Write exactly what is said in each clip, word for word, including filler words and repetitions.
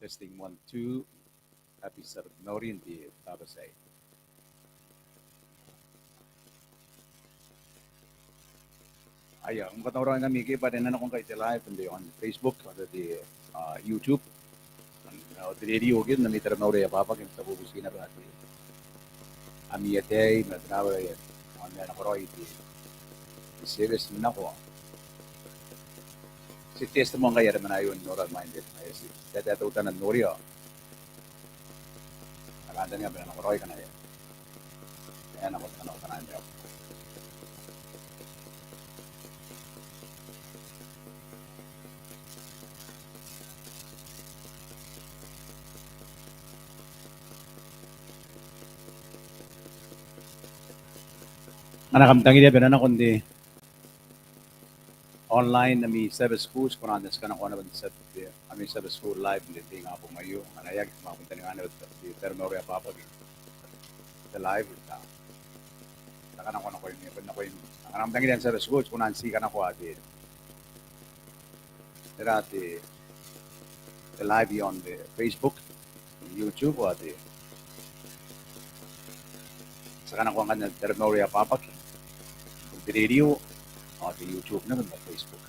Testing one, two. Happy Sabbath mauri n te Tabati aei. Aia, kam katauraoi ngkami ke bwa e na nako ngkai te live n te on Facebook, ao te, ah, YouTube. Ao te radio ke, n ami taromauri ae ababaki, n taku bubutiia bwa te, ami ataei ma tarawa ae a na karaoi te, te service nako. Ti test moa ngkai are mena aio n nora mai n te, ae ti, te, te, teutana n noria. Ao kantaninga bwa e na karaoi kanaia. E na karaoi kanaia. Ngkana kam tangiria bwa e na nako n te online ami Sabbath school, ti kona n, ti kanakoa naba n Sabbath, ami Sabbath school live n te ingabong aio. Ngkana e aki, ti a bon taninga naba te taromauri ae ababaki, te live, ti a, ti a kanakoa nakoimi, nakoimi. Ngkana kam tangiria n Sabbath school, ti kona n ti kanakoa te, tera te, te live iaon te Facebook, YouTube, ao te, ti a kanakoa ngkanne n te taromauri ae ababaki, te radio, ao te YouTube, naba n te Facebook.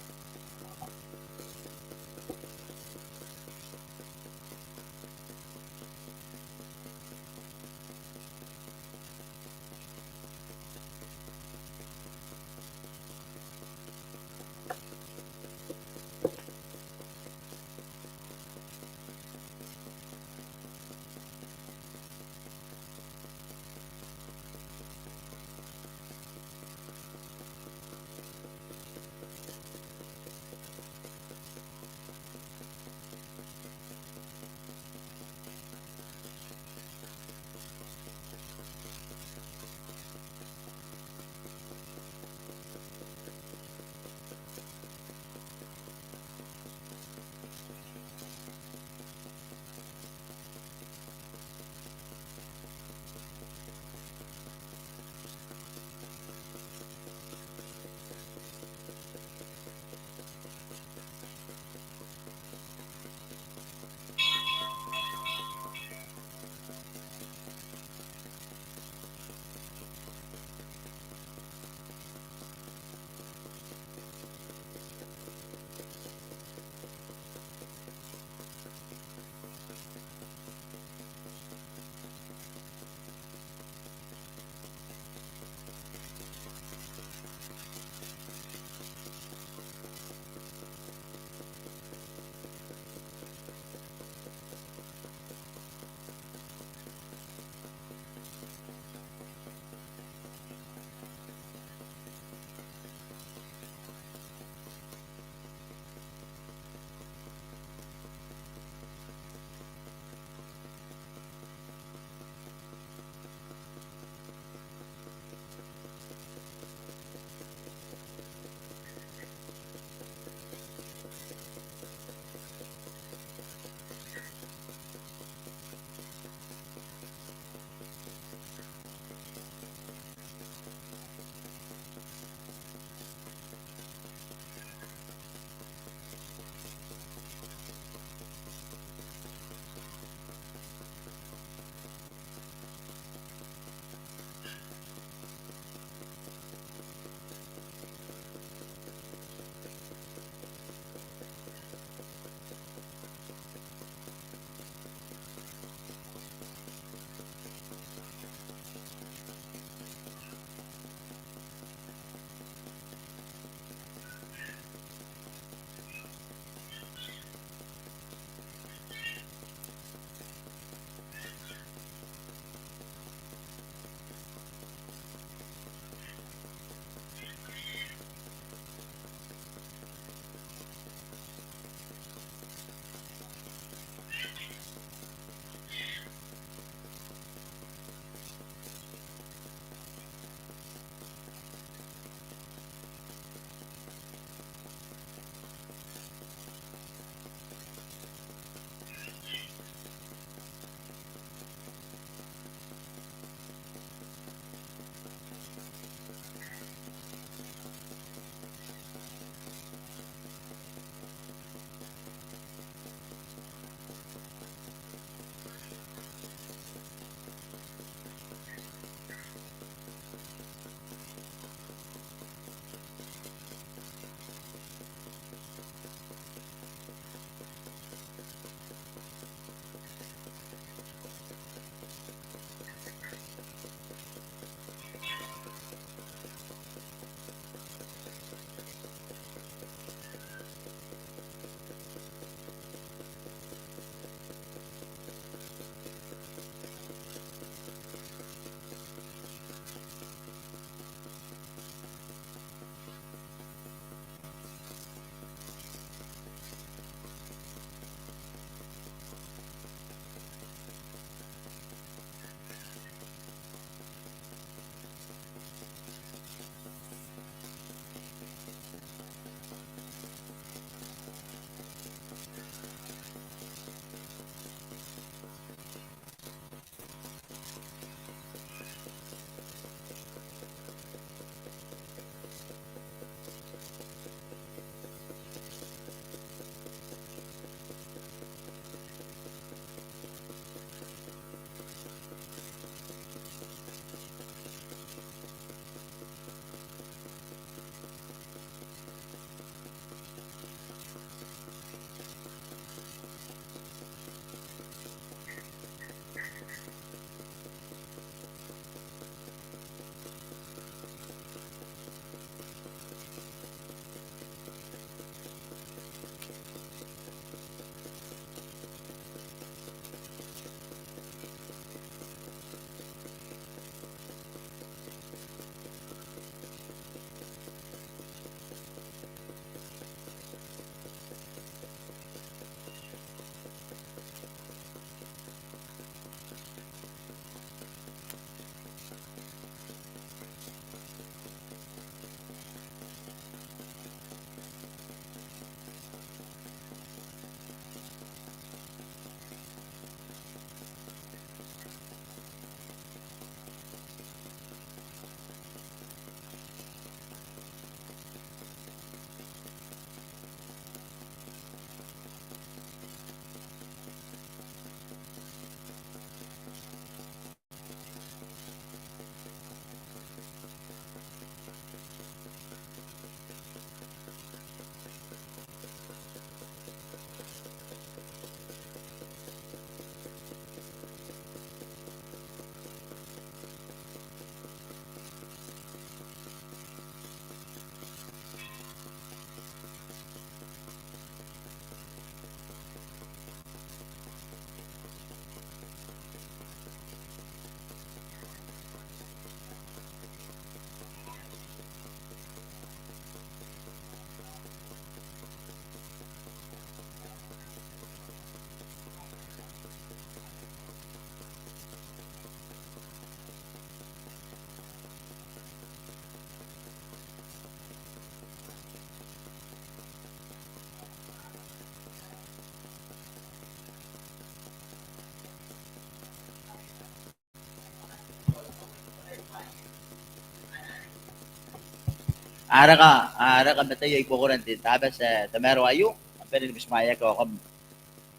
A raka, a raka mataia i buakoran te Tabati ae tamaroa aio. Kam bane ni butimwaeaki ao kam,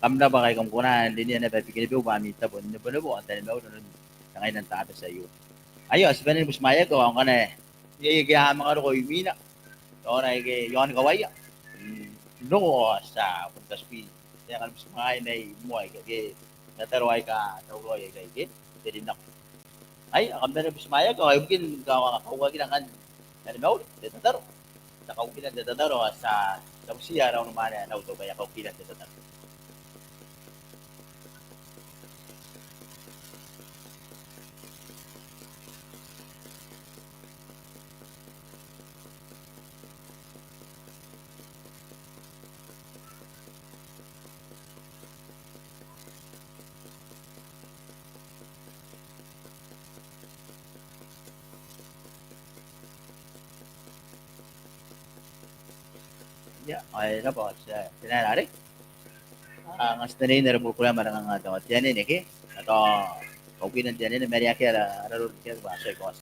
kam rabwa ngkai kam kona n rinea naba Bikenibeu bwa ami tabo n nebonebo ao n taromauri inanon te ngaina n Tabati aio. Aio, ti bane ni butimwaeaki ao ngkana iai ake a manga roko imwina, raora ake i aon kawaia, n roko ao ti a bon katibwi taekan butimwaeai mai moa ake, ake tataro aika tauraoi aikai ke, te rin nako. Ai, kam bane ni butimwaeaki, ao ibukin ka, kaukakina ngkanne n taromauri, te tataro. Ti a kaukina n te tataro, ao ti a, ti a butiia ara unimwaane ae Nau Taubaia kaukina n te tataro. Ia, ao e rabwa, ti a, ti na rarei. A, ngkai ti na rei n ara burokuraem ae kanga tao te anene ke, tao kaukinan te anene, ma are akea ara, ara roro ke, bwa ti a iko